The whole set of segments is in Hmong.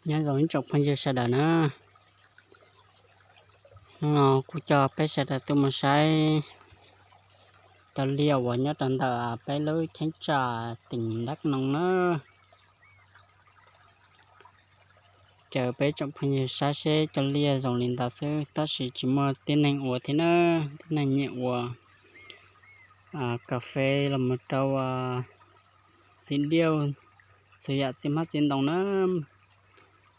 Nyob zoo ib tsoom phooj ywg sawv daws na, hnub no kuv coj peb sawv daws tuaj mus saib cov liaj uas nyob rau ntawm peb lub cheeb tsam tỉnh Đắk Nông na. Caw peb tsoom phooj ywg saib seb cov liaj zoo li ntawd xwb tab sis tsis muaj tib neeg ua thiab na. Tib neeg nyiam ua kas fes los mus rau txiv diauj, txhua yam txiv hmab txiv ntoo na.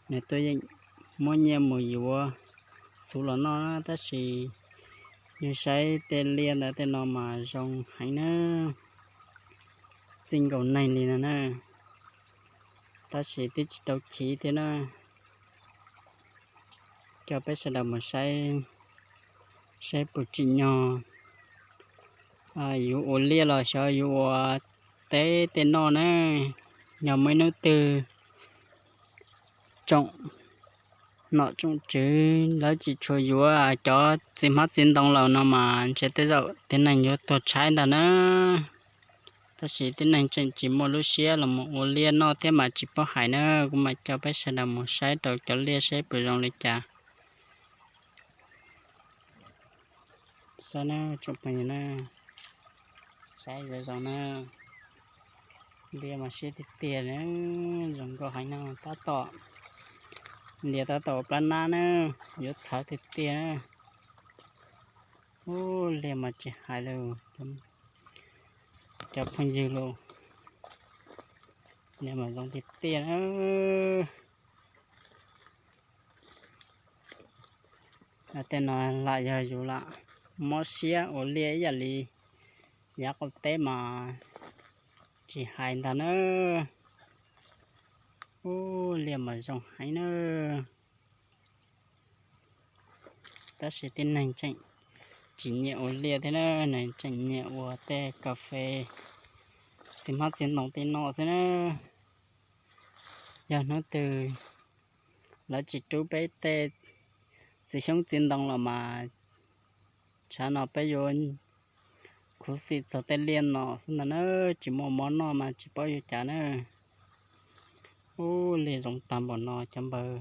Nws tuaj yeem muab nyiaj mus yuav txhuv los noj na, tab sis yus saib tej liaj ntawd tej no mas zoo heev na, txij nkaus neeg li no na, tab sis twb tsis tau chiv thiab na. Coj peb sawv daws mus saib seb puas tsim nyog yuav ua liaj los xyov yuav ua teb tej noj na. Yog muaj ib hnub twg tsoom nom tsoom tswv lawv tsis tshua yuav cov txiv hmab txiv ntoo los no mas ntshe tej zaum tib neeg yuav tuag tshaib ntag na. Tab sis tib neeg tseem tsis muaj lub siab los mus ua liaj noj thiab mas tsis paub hais na. Kuv mam coj peb sawv daws mus saib rau cov liaj seb puas zoo li cas. Saib na tsoom phooj ywg na, saib zoo zoo na, liaj mas siab tiag tiag na, zoo nkauj heev no, tab tom liaj tab tom ua plab nab na, yuav txhawv tiag tiag na. Ub, liaj mas tsis hais li cov phooj ywg los, liaj mas zoo tiag tiag na. Tej no lam yog yus lam mob siab ua liaj ib yam li yav qaum teb mas tsis hais ntag na. Ub, liaj mas zoo heev na. Tab sis tib neeg tseem tsis nyiam ua liaj thiab na, nws tseem nyiam ua tej kas fes, txiv hmab txiv ntoo tej no xwb na. Yog hnub twg lawv tsis rub peb tej txiv xyoob txiv ntoo los mas tsam no peb yuav khuv xim txog tej liaj no xwb ntag na, tsis muaj mov noj mas tsis paub yuav cas na. Ub, liaj zoo tag npaum no cov npawg.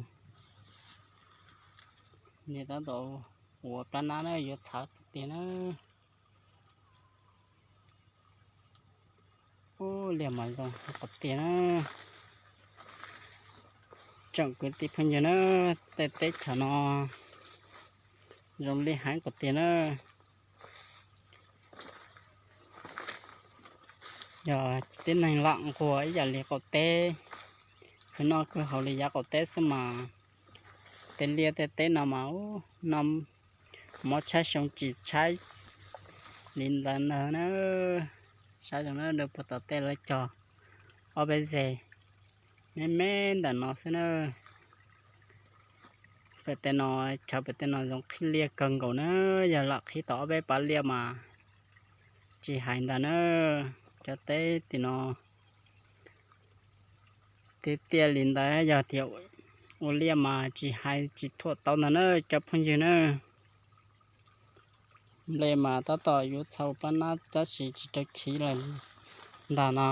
Liaj tab tom ua plab nab na, yuav txhawv tiag tiag na. Ub, liaj mas zoo heev tiag na. Tsoom kwv tij phooj ywg na, tej teb chaws no zoo liaj heev tiag tiag na. Yog tib neeg lam nquag ib yam li qaum teb, khwv noj khwv haus li yav qaum teb xwb mas tej liaj tej teb no mas ub, noj mov tshaib xyoo tsis tshaib li ntawd na. Saib zoo na, dawb paug tom tej lawv cog ob peb zeg me me ntawm no xwb na. Pem tej no, chaw pem tej no zoo qhib liaj kawg nkaus na, yog lam qhib tau ob peb pas liaj mas tsis hais ntag na. Cov teb tim no tiag tiag li ntawd yog tias ua liaj mas tsis hais tsis thuam tau ntag na cov phooj ywg na. Nplej mas tab tom yuav txhaus plab nab tab sis tsis tau chiv lawm ntag no.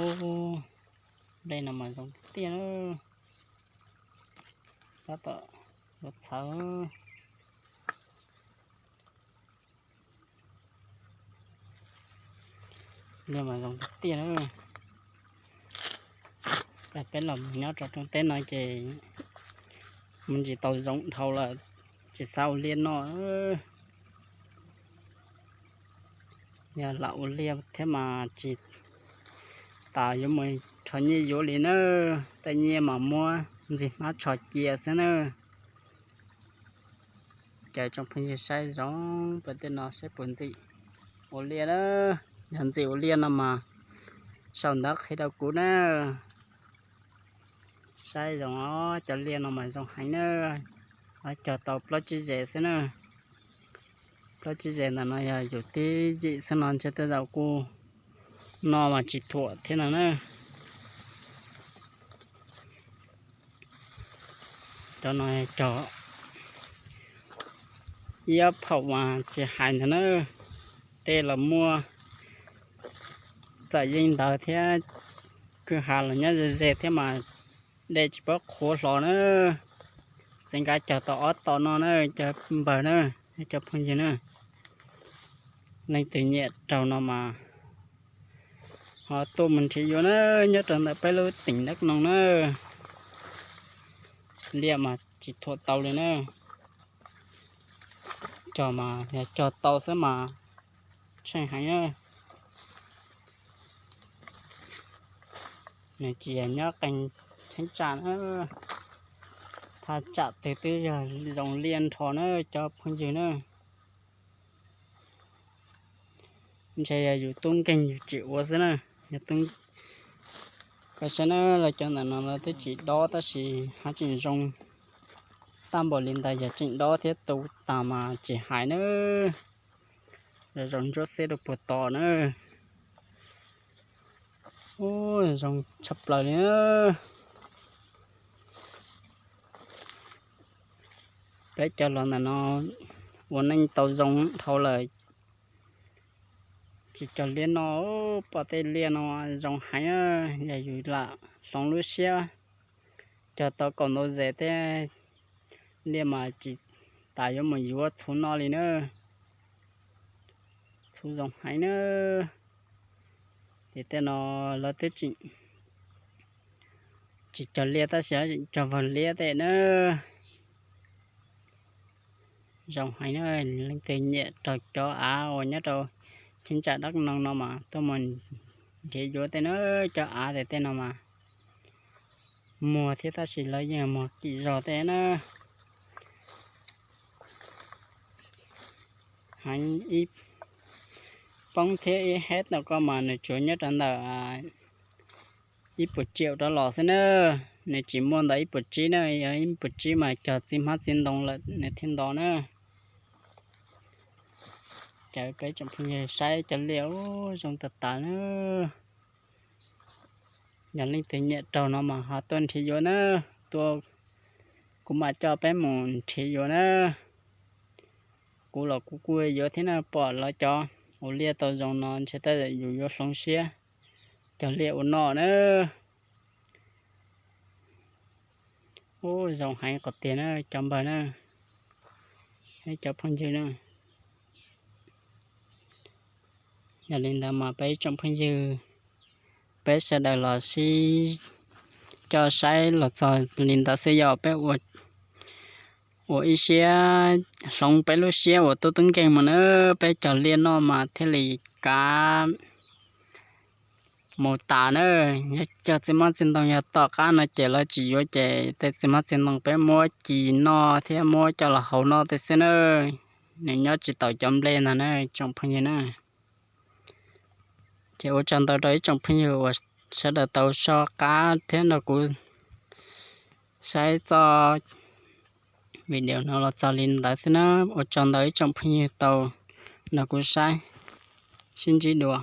Ub, nplej no mas zoo tiag na, tab tom yuav txhaus. Liaj mas zoo tiag tiag na. Peb los mus nyob rau rooj teb no ces mus ntsis tau zoov dhau lawm, tsis xav ua liaj noj. Yog lam ua liaj thiab mas tsis tas yuav mus rho nyiaj yuav li na, tej nyiaj mas muab ntxim hnab tsho cia xwb na. Caw tsoom phooj ywg saib zoo pem tej no saib puas ntxim ua liaj na. Yog ntxim ua liaj no mas sau ntawv qhia rau kuv na. Saib zoo os, cov liaj no mas zoo heev na. Cog tau plaub tsib zes xwb na. Plaub tsib zes ntawm no yog yus tib yim xwb no ntshe tej zaum kuj noj mas tsis thuam thiab no na. Cov no cog ib ob phaum mas tsis hais ntag na. Tej los muaj txawm yeej ntawd thiab, kwj ha los nyob ze ze thiab mas dej tsis paub qhuav hlo na. Txij nkaus cog tau ob tom no na cov npawg na, cov phooj ywg na. Leej twg nyiam raug no mas ho tuaj mus nrhiav yuav na, nyob rau ntawm peb lub tỉnh Đắk Nông na. Liaj mas tsis thuam tau li na. Cog mas yog cog tau xwb mas tsheej heev na. Nws tsis yog nyob qee cheeb tsam na, thaj tsam twg twb yog zoo liaj nrho na cov phooj ywg na. Ntshe yog yus tub nkeeg yus tsis ua xwb na. Yog tub, koj saib na, lawv cov ntawm no lawv twb tsis dob tab sis haj tseem zoo tag npaum li ntawd, yog tseem dob thiab tu tas mas tsis hais na. Zoo zoo ntsuab xiab rau puag tod na. Zoo tshaj plaws li na. Peb cov los ntawm no ua neej tau zoo dhau lawm, tsis cog liaj noj, pom tej liaj no zoo heev, yog yus lam hloov lub siab cog tau kaum ntau zes tej liaj mas tsis tas yuav mus yuav txhuv noj li na. Txhuv zoo heev na. Ces tej no lawv twb tseem tsis cog liaj tab sis cog vawg liab tej na. Zoo heev na, leej twg nyiam raug cov av uas nyob rau cheeb tsam Đắk Nông no mas tuaj mus nrhiav yuav tej na, cov av tej tej no mas muag thiab tab sis lawv yeej muag kim zog tej na. Heev ib poob thiab ib hab no koj mas nws tsuas nyob rau ntawm ib puas triệu rov los xwb na. Nws tsis muaj ntawm ib puas tsib na, yog ib puas tsib mas cog txiv hmab txiv ntoo lawm nws thiaj nto na. Ces peb tsoom phooj ywg saib cov liaj zoo tas tas na. Yog leej twg nyiam raug no mas ho tuaj nrhiav yuav na, tuaj kuv mam coj peb mus nrhiav yuav na. Kuv los kuv kuj yuav thiab na, pom lawv cov ua liaj tau zoo no ntshe tej zaum yus yuav hloov siab cog liaj ua noj na. Ub, zoo heev qhov tiag na cov npawg na, cov phooj ywg na. Yog li ntawd mas peb ib tsoom phooj ywg, peb sawv daws los sib coj saib los txog li ntawd xwb, yog peb ua ib siab hloov peb lub siab uas tub tub nkeeg mus na, peb cog liaj noj mas thiaj li kav mus tas na. Yog cog txiv hmab txiv ntoo yog tom qab no ces lawv tsis yuav ces tej txiv hmab txiv ntoo peb muab ci noj thiab muab coj los hau noj tej xwb na. Nws nyob tsis taus cov nplej ntag na tsoom phooj ywg na. Ces ua tsaug ntau rau ib tsoom phooj ywg uas sawv daws tau soj qab thiab nrog kuv saib txoj video no los txog li ntawd xwb na. Ua tsaug ntau ib tsoom phooj ywg tau nrog kuv saib, sib ntsib dua.